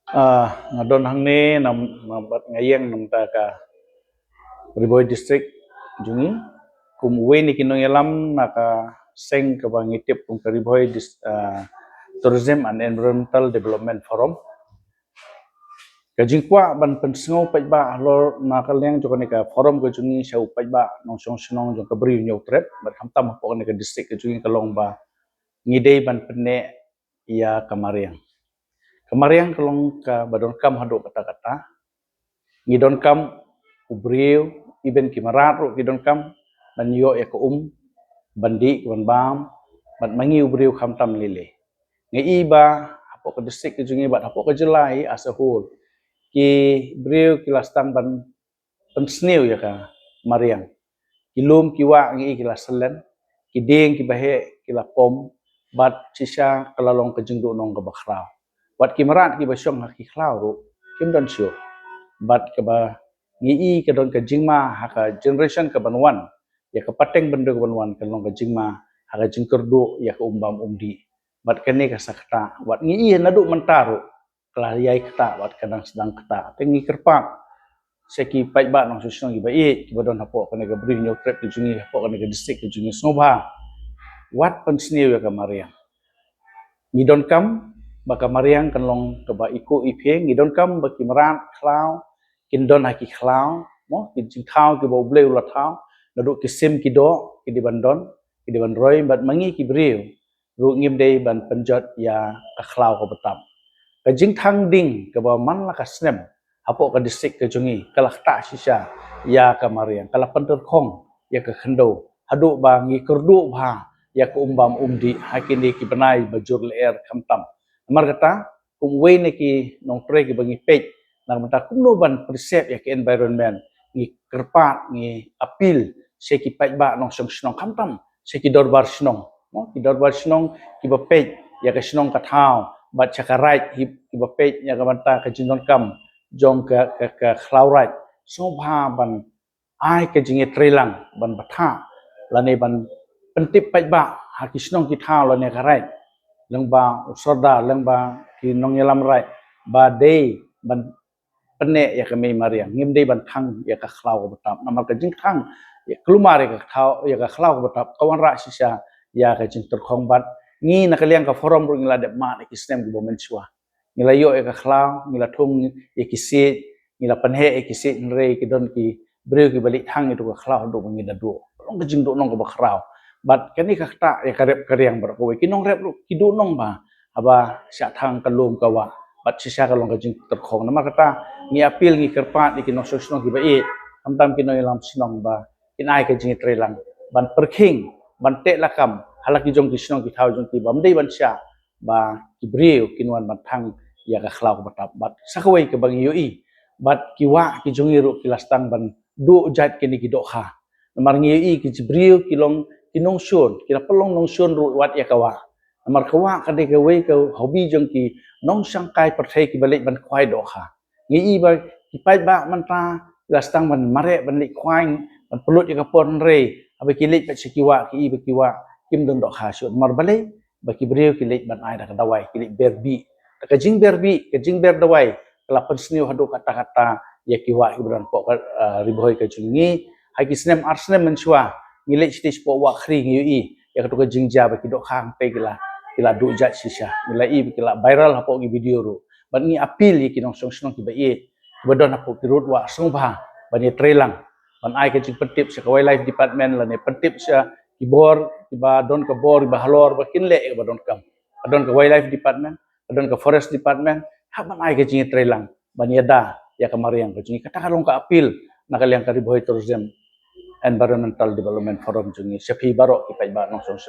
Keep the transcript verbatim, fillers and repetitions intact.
Ah, nga don hangne nam, nam bad nga ïeng namar ka Ri Bhoi District jong ngi kum uwei na ki nongïalam na ka seng kaba ngi tip kum ka Ri Bhoi Dis-, ah, Tourism and Environmental Development Forum. Ka jingkwah ban pynsngew paidbah halor na ka liang jong kane ka forum ka jong ngi sha u paidbah nongshong shnong jong ka Bri u Hynñiewtrep bad khamtam hapoh kane ka district ka jong ngi ka long ba ngi dei ban pynneh ïa ka mariang. Ka mariang ka long kaba donkam haduh katta katta. Ngi donkam u briew, even ki mrad ruh ki donkam ban ïoh ïa ka um ban dih, ban bam, bad ma ngi u briew khamtam lei lei. Ngi i ba hapoh ka district ka jong ngi bad hapoh ka jylla hi as a whole, ki briew ki la sdang ban pynsniew ïa ka mariang. Ki lum ki wah ngi i ki la syllen, ki dieng kiba heh ki la pom, bad shisha ka la long ka jingduhnong kaba khraw. Bad ki mrad kiba shong ha ki khlaw ruh kim don shuh. Bad kaba ngi i ka don ka jingma ha ka generation kaban wan, ïa ka pateng bynriew kaban wan, ka long ka jingma ha ka jingkyrduh ïa ka um bam um dih. Bad kane ka sa ktah, bad ngi i naduh mynta ruh ka la ïai ktah bad ka dang sdang ktah. Te ngi kyrpad sha ki paidbah nongshong shnong kiba ïeit kiba don hapoh kane ka Bri u Hynñiewtrep ka jong ngi, hapoh kane ka district ka jong ngi, sngewbha wat pynsniew ïa ka mariang. Ngi donkam ba ka mariang kan long kaba ikoh iphieng, ngi donkam ba ki mrad khlaw kin don ha ki khlaw, mo, ki jingthaw kiba U Blei u la thaw, naduh ki sim ki doh ki dei ban don, ki dei ban roi, bad ma ngi ki briew ruh ngim dei ban pynjot ïa ka khlaw kaba tap. Ka jingthang ding kaba man la ka snem hapoh ka district ka jong ngi ka la ktah shisha ïa ka mariang, ka la pyntyrkhong ïa ka khyndew haduh ba ngi kyrduh bha ïa ka um bam um dih ha kine ki bnai ba jur lyer khamtam. Namar kata, kum uwei na ki nongtrei kiba ngi peit na ka bynta kumno ban preserve ïa ka environment, ngi kyrpad, ngi appeal sha ki paidbah nongshong shnong khamtam sha ki dorbar shnong, mo, ki dorbar shnong kiba peit ïa ka shnong ka thaw bad sha ka raid hi, kiba peit ïa ka bynta ka jingdonkam jong ka, ka, ka khlaw raid, sngewbha ban ai ka jingïatreilang ban batai lane ban pyntip paidbah ha ki shnong ki thaw lane ka raid, lyngba u sordar, lyngba ki nongïalam raid, ba dei ban pynneh ïa ka mei mariang, ngim dei ban thang ïa ka khlaw kaba tap. Namar ka jingthang ïa, kulmar ïa ka thaw, ïa ka khlaw kaba tap ka wanrah shisha ïa ka jingtyrkhong. Bad ngi na ka liang ka forum ruh ngi la dep mad ïa ki snem kiba mynshuwa. Ngi la ïoh ïa ka khlaw, ngi la thung ïa ki siej, ngi la pynheh ïa ki siej, hynrei ki don ki briew kiba leit thang ïa ka khlaw haduh ba ngi da duh. Long ka jingduhnong kaba khraw. Bad kane ka ktah ïa ka rep ka riang baroh kawei. Ki nongrep ruh ki duhnong ba haba shah thang ka lum ka wah bad shisha ka long ka jingtyrkhong. Namar kata ngi appeal, ngi kyrpad ïa ki nongshong shnong kiba ïeit, khamtam ki nongïalam shnong ba kin ai ka jingïatreilang ban pyrkhing, ban teh lakam ha la ki jong ki shnong ki thaw jong ki, bym dei ban shah ba ki briew kin wan ban thang ïa ka khlaw kaba tap. Bad sa kawei kaba ngi ïohi, bad ki wah ki jong ngi ruh ki la sdang ban duh jait kine ki dohkha. Namar ngi ïohi ki briew ki long ki nongshun, ki la pynlong nongshun ruh wat ïa ka wah. Namar ka wah ka dei kawei ka hobby jong ki nongshangkai pyrthei kiba leit ban khwai dohkha. Ngi i ba ki paidbah mynta ki la sdang ban mareh, ban leit khwai, ban pynlut ïa ka por, hynrei haba ki leit pat sha ki wah, ki i ba ki wah kim don dohkha shuh. Namar balei? Ba ki briew ki leit ban ai da ka dawai, ki leit ber bih. Da ka jingber bih, ka jingber dawai ka la pynsniew haduh katta katta ïa ki wah kiba don hapoh ka, ah, Ri Bhoi ka jong ngi. Ha ki snem ar snem mynshuwa ngi leit shatei shapoh Wahkhri, ngi ïohi ïa kato ka jingjia ba ki dohkha hangtei ki la, ki la duh jait shisha. Ngi la i ba ki la viral hapoh ki video ruh. Bad ngi appeal ïa ki nongshong shnong kiba ïeit, kiba don hapoh ki rud wah, sngewbha ban ïatreilang, ban ai ka jingpyntip sha ka Wildlife Department lane pyntip sha ki bor kiba don ka bor kiba halor ba kin leh ïa kaba donkam. Ka don ka Wildlife Department, ka don ka Forest Department, hap ban ai ka jingïatreilang ban ïada ïa ka mariang ka jong ngi. Kata ka long ka appeal na ka liang ka Ri Bhoi Tourism Environmental Development Forum jong ngi sha phi baroh ki paidbah nongshong shnong.